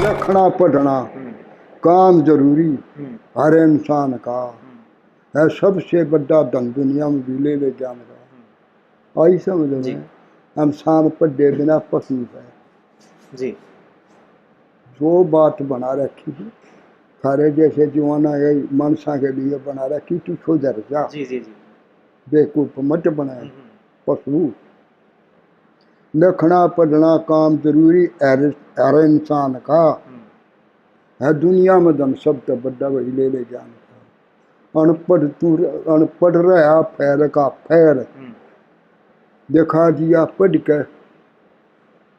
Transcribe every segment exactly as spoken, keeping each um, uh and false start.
लिखना पढ़ना हम्म। काम जरूरी हम्म। हर इंसान का हम्म। है, सबसे बड़ा धन दुनिया में भी ले ले ज्ञान का। हम्म। आई समझ जी। में? इंसान पढ़े बिना पशु है। जी। जो बात बना रखी है, थारे जैसे जवाना है, मानसा के लिए बना रखी, तू सुधर जा। जी, जी, जी। बेवकूफ मत बनाए। हम्म, हम्म। पशु। लिखना पढ़ना काम जरूरी हर, हर इंसान का। हम्म। है दुनिया में धन सब तो बड़ा वही ले ले ज्ञान का। अनपढ़ तू, अनपढ़ रहा फेर का फेर। हम्म। दिखा दिया पढ़ के,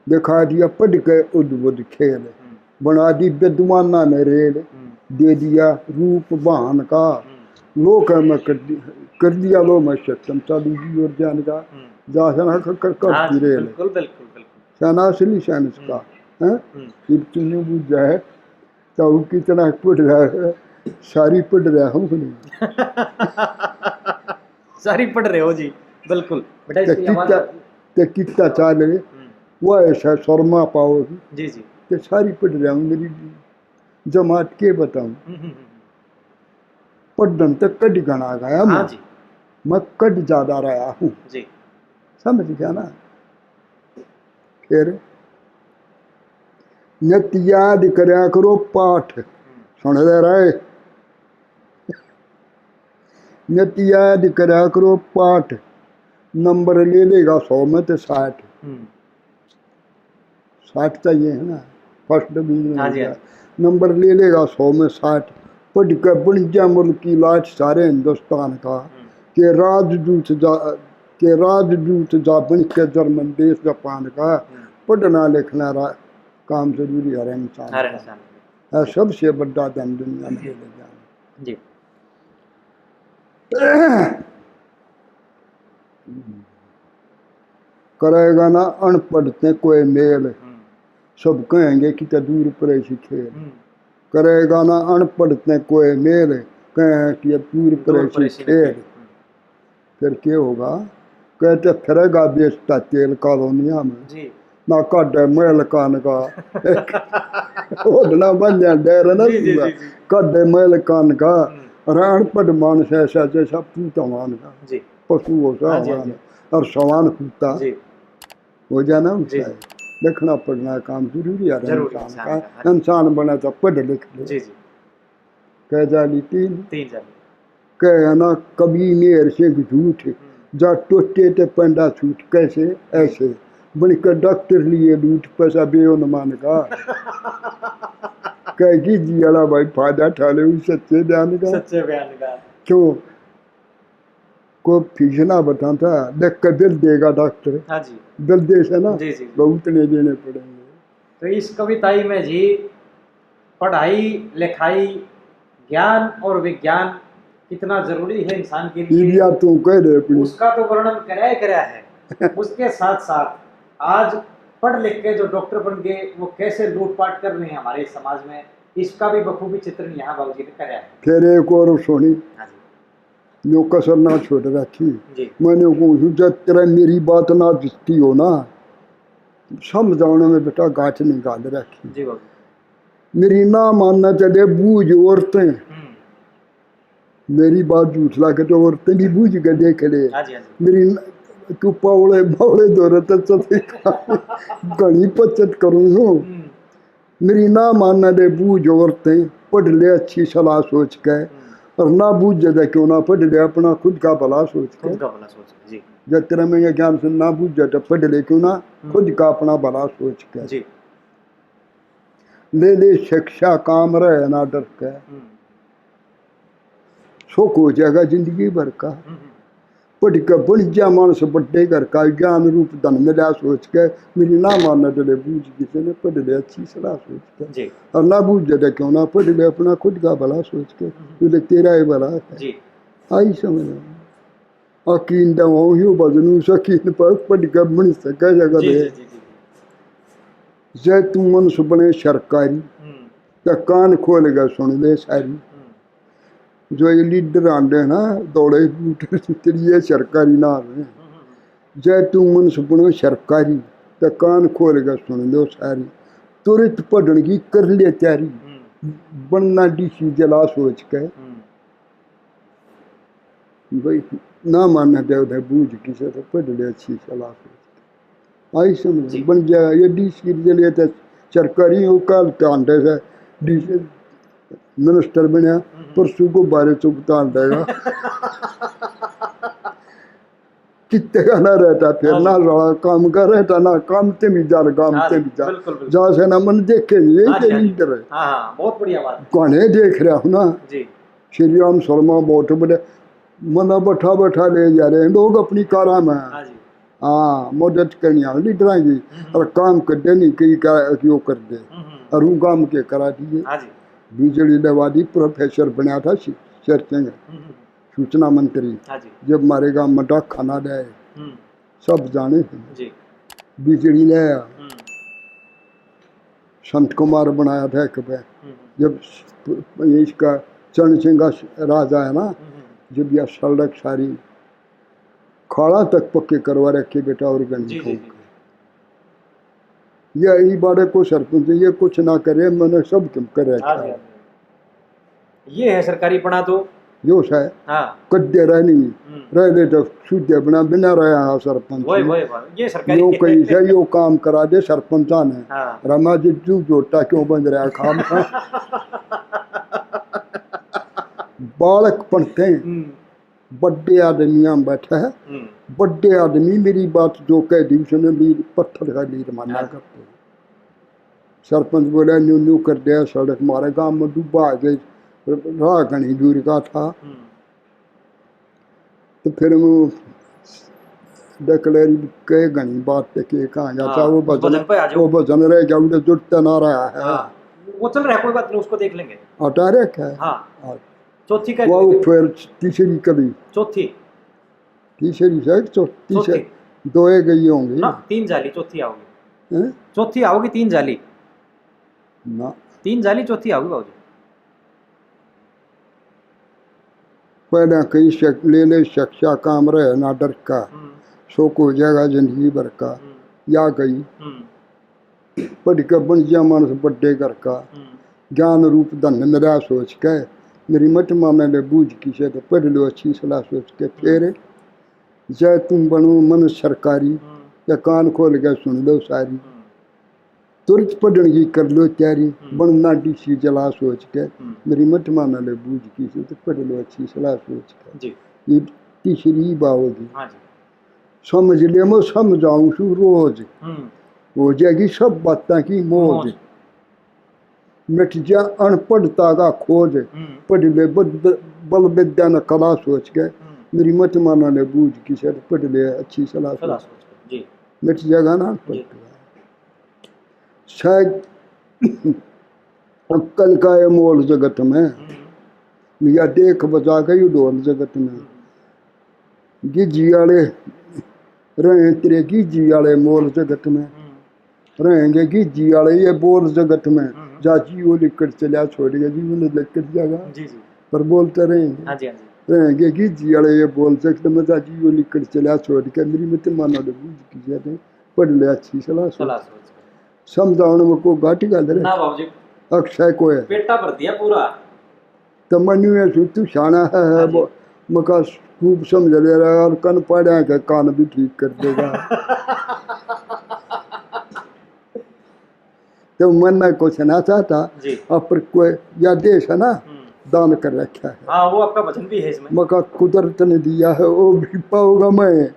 दिखा दिया पढ़ के उद्भुत खेल। हम्म। बना दी विद्वाना ने रेल, हम्म। दे दिया रूप बहान का। हम्म। लोक में कर दि-, कर दिया लो में सत्यम चालू जी और ज्ञान का। हम्म। जा सना कर, कर, कर हाँ, की रेल। बिल्कुल, बिल्कुल, बिल्कुल। सना असली साइंस का, हम्म। हैं? हम्म। सिर्फ तू यूं बुझा है, तो कितना पढ़ रहा है, सारी पढ़ रहा हूँ कि नहीं? सारी पढ़ रहे हो जी, बिल्कुल। बेटा, ते इसकी आवाज़ कितना, आती है। ते कितना चाल है, हम्म। वो ऐसा शर्मा पाओ। जी, जी। ते सारी पढ़ रहा हूँ, मेरी जमात के बताऊँ। हम्म, हम्म, हम्म। पढ़न तक कद घना गया मैं। हाँ जी। मैं कद ज्यादा रहा हूँ। जी। समझ गया ना? फिर नित याद करया करो पाठ। हम्म। सुन ले रहे। नित याद करया करो पाठ, नंबर ले लेगा सौ में ते साठ। हम्म। साठ चाहिए है ना, फर्स्ट डिवीजन हाँ हो जी, गया। हाँ जी। नंबर ले लेगा सौ में साठ। पढ़ के बन जा मुल्क की लाट सारे हिंदुस्तान का। हम्म। के राजदूत जा, के राजदूत जा बन के जर्मन देश जापान का। हम्म। पढ़ना लिखना रा-, काम जरूरी हर इंसान हर का। इंसान का। है सबसे बड़ा धन दुनिया में ले जाना। जी। करेगा ना अनपढ़ ते कोई मेल, हम्म। सब कहेंगे कि ते दूर परे सी खेल। हम्म। करेगा ना अनपढ़ ते कोई मेल, कहें कि ये दूर दूर परे परे सी सी खेल। खेल। हम्म। फिर के होगा? कहते फिरेगा बेचता तेल कॉलोनिया में। जी। ना काढे महल कान का। ओढ़ना बंध्या डर ना जी, जी, पूरा। जी, जी। काढे महल कान का। हम्म। अरे अनपढ़ मानस ऐसा जैसा पूत हवान का। जी। पशु हो सा हाँ जी, हाँ हवान। जी। और सवान कुत्ता। जी। हो जाना जी। उनसे। लिखना पढ़ना काम जरूरी है जरूरी इंसान इंसान का। का। हाँ जी। इंसान बना तो पढ़ लिख ले। जी, जी। कै जाली तीन। तीन जाली। कह है ना कवि मेहर सिंह झूठ, हम्म। जा टोटे ते पेंडा छूट, कैसे? ऐसे। बन के डॉक्टर लिए लूट, पैसा बेओ न मान का। कहेगी जी वाला भाई फायदा ठा ले उस सच्चे बयान का। सच्चे बयान का। क्यों? को फीस ना बताता, देख के बिल देगा डॉक्टर। हाँ जी। बिल दे से ना, जी, जी। बहुत नहीं देने पड़ेंगे। तो इस कविताई में जी पढ़ाई, लिखाई, ज्ञान और विज्ञान कितना जरूरी है इंसान के लिए, इलिया तू कह दे अपनी। उसका तो वर्णन करया ही करया है। उसके साथ साथ आज पढ़ लिख के जो डॉक्टर बन गए, वो कैसे लूटपाट कर रहे हैं हमारे समाज में, इसका भी बखूबी चित्रण यहाँ बाबूजी ने करया है। फिर एक और सुनी। हाँ जी। न्यू कसर ना छोड़ रखी। जी। मैंने कहूँ हूँ, जब तेरा मेरी बात ना जिसती हो ना, समझाने में बेटा गांठ निकाल रखी। जी बाबू। मेरी ना मानना चले बूझ औरतें। हम्म। मेरी बात झूठ लागे तो औरतें भी बूझ के देख ले। हाँ जी, हाँ जी। मेरी न-, क्यों पावले बावले दौरे तो चलते घणी बचत करूँ हूँ। हम्म। मेरी ना मानने दे बूझ औरतें, पढ़ ले अच्छी सलाह सोच के, हम्म। और ना बूझे दे क्यों ना पढ़ ले अपना खुद का भला सोच के। खुद का भला सोच के, जी। जब तेरा मैं ये ज्ञान से ना बूझे तो पढ़ ले क्यों ना हम्म। खुद का अपना भला सोच के। जी। ले ले शिक्षा काम रहे ना डर के। हम्म। सुख हो जाएगा जिंदगी भर का। हम्म, हम्म। पढ़ के बन जा मानस बड़े घर का, ज्ञान रूप धन मिला सोच के, मेरी ना मानने डले बूझ किसी ने, पढ़ ले अच्छी सलाह सोच के। जी। और ना बूझ जदे क्यों ना पढ़ ले अपना खुद का भला सोच के, हम्म। बोले तेरा ही भला है। जी। आई समझ में। अकीन दवाऊं यो भजनू सकीन पर, पढ़ के बन सके जगत जी, है। जी, जी, जी। जय तू मन सुपने सरकारी, हम्म। तो कान खोल के सुन ले सारी। हम्म। जो ये लीडर आंदे ना, दौड़े बूट तेरी ये सरकारी ना है। हम्म, हम्म, हम्म। जय तू मन सुपने सरकारी, तो कान खोल के सुन लो सारी। तुरंत पढ़न की कर ले तैयारी। हम्म। बनना डीसी जला सोच के। हम्म। भाई, ना माने दे उधर बूझ किसे तो पढ़ ले अच्छी सलाह सोच के। आई समझ जी। बन गया ये डीसी के लिए तो सरकारी हो, कल कांडे से डीसी मिनिस्टर बनया, हम्म। परसों को बारे चुगतान देगा। कितने का ना रहता फिर, हाँ जी। ना साला काम का रहता, ना काम ते भी जा, काम हाँ ते जी, भी जा। बिल्कुल, बिल्कुल। जा से ना मन देखे, ये हाँ जी, के हाँ जी। इधर है। हाँ, हाँ, बहुत बढ़िया बात है। गाने देख रहा हूँ ना। जी। श्री राम शर्मा बहुत बड़े, मना बैठा बैठा ले जा रहे हैं लोग अपनी कारा में। हाँ जी। हाँ, मदद करनी है लीडर की। हम्म। और काम कर दे नहीं, कई का, यो कर दे। हम्म, हम्म। और वो काम के करा दिए। हाँ जी। बिजली दवा दी, प्रोफेसर बनया था शि-, शेर सिंह। हम्म, हम्म। सूचना मंत्री। हाँ जी। जब मारे गांव में डाकखाना ले आए, हम्म। सब जाने हैं। जी। बिजली ले आया। हम्म। संत कुमार बनाया था एक पे। हम्म। जब स-, इसका चरण सिंह का राज आया ना, हम्म। जब यह सड़क सारी खाला तक पक्के करवा रखे बेटा, और गंज जी, जी, ठोक जी। के। ये ई बाड़े को सरपंच, ये कुछ ना करे, मैंने सब कम कर रखा हाँ जी, है। हाँ जी। ये है सरकारीपना तो। यो है। हाँ। कद्दे रह नहीं, हम्म। रह ले तो सूझे बना बिना रहा है सरपंच। वही, वही, वही। ये सरकारी यो कहीं से यो काम करा दे सरपंचा ने। हाँ। रमा जी तू जोटा क्यों बंद रहा काम का? बालक पढ़ते हैं। हम्म। बड़े आदमियां बैठे हैं। हम्म। बड़े आदमी मेरी बात जो कह दी, उसने लीर, पत्थर का लीर मान्या हाँ। करते। सरपंच बोला, "न्यू न्यू कर दिया सड़क, मारे गांव में डूबा आ गए, राह घनी दूर का था।" हम्म। तो फिर वो डिक्लेयर के घनी बात पे के कहाँ जाता, हाँ, वो उस भजन, भजन पे आ जाओ। वो भजन रह गया, उधर जुड़ता ना रहा है। हाँ, वो चल रहा है, कोई बात नहीं, उसको देख लेंगे। हटा रखा है। हाँ। हाँ। चौथी का वो फिर तीसरी कली। चौथी। तीसरी शायद, चौ-, तीसरी। चौथी। दो एक गई होंगी। ना, तीन जाली, चौथी आओगी। हैं? चौथी आओगी, तीन जाली। ना। तीन जाली, चौथी आओगी बाबूजी। पहला कई शक-, ले ले शिक्षा काम रहे ना डर का। हम्म। शौक हो जाएगा जिंदगी भर का। हम्म। या गई। हम्म। पढ़ के बन जा मानस बड़े घर का। हम्म। ज्ञान रूप धन मिला सोच के, मेरी मत माने ले बूझ किसे तो पढ़ लो अच्छी सलाह सोच के। फिर जय तुम बनो मन सरकारी, हम्म। या कान खोल के सुन लो सारी। हम्म। तुरंत पढ़न की कर लो तैयारी, हम्म। बनना डीसी जला सोच के, हम्म। मेरी मत माने ले बूझ किसे तो पढ़ लो अच्छी सलाह सोच के। जी। ये तीसरी बावगी। हाँ जी। समझ ले, मैं समझाऊं सु रोज। हम्म। हो जाएगी सब बातां की मौज। मौज। मिट जा अनपढ़ता का खोज। हम्म। पढ़ ले बद-, बल विद्या न कला सोच के। हम्म। मेरी मत माना ले बूझ किसे, पढ़ ले अच्छी सलाह सोच। सलाह सोच के, जी। मिट जाएगा ना अनपढ़ता। जी। शायद अक्कल का ये मोल जगत में, हम्म। या देख बजा गई ढोल जगत में। हम्म। गिज्जी आले रहे तेरे गिज्जी आले मोल जगत में। हम्म। रहेंगे गिज्जी आले ये बोल जगत में। हम्म। जा जी वो लिकड़ चला छोड़ गया जी, उन्हें लिकड़ जाएगा। जी, जी। पर बोलते रहेंगे। हाँ जी, हाँ जी। रहेंगे गिज्जी आले ये बोल जगत में, जा जी वो लिकड़ चला छोड़ के, मेरी मत मानो ले बूझ किसे, पढ़ ले अच्छी सलाह सोच। सलाह सोच। समझाने में को घाटी घाल रहे। ना बाबूजी। अक्षय को है। पेटा भर दिया पूरा। तो मनु ये सु तू शाना है, है हाँ जी। वो मका खूब समझ ले रहा है और कन पाड़िया के कान भी ठीक कर देगा। तो मन में कुछ ना चाहता, जी। अब पर कोई या देश है ना, हम्म। दान कर रखा है। हाँ, वो आपका वचन भी है इसमें। मका कुदरत ने दिया है, वो भी पाऊंगा मैं।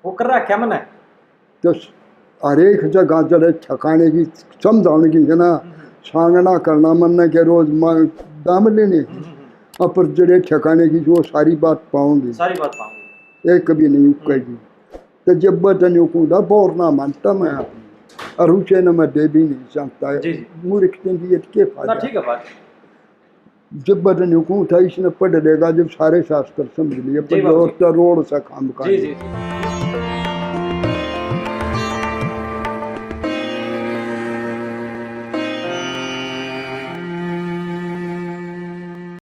वो कर रखा मैंने। तो हरेक जगह जड़े ठिकाने की समझाने की है ना, हम्म। सांगना करना मन ने के रोज मा-, दाम लेने। हम्म, हम्म, हम्म। अब पर जड़े ठिकाने की वो सारी बात पाऊंगी। सारी बात पाऊंगी। एक कभी नहीं उकेगी। हम्म। तो जब बदन यूं कूदा, बोर ना मानता मैं अपनी। और उसे न मैं देवी नहीं जानता है। जी, जी। मूर्ख के लिए के ना, फायदा? ठीक है बात। जब बदन यूं कूं था, इसने पढ़ लेगा, जब सारे शास्त्र समझ लिए, जी, पर बाबू और जी। तो रोड सा काम का जी, नहीं। जी, जी।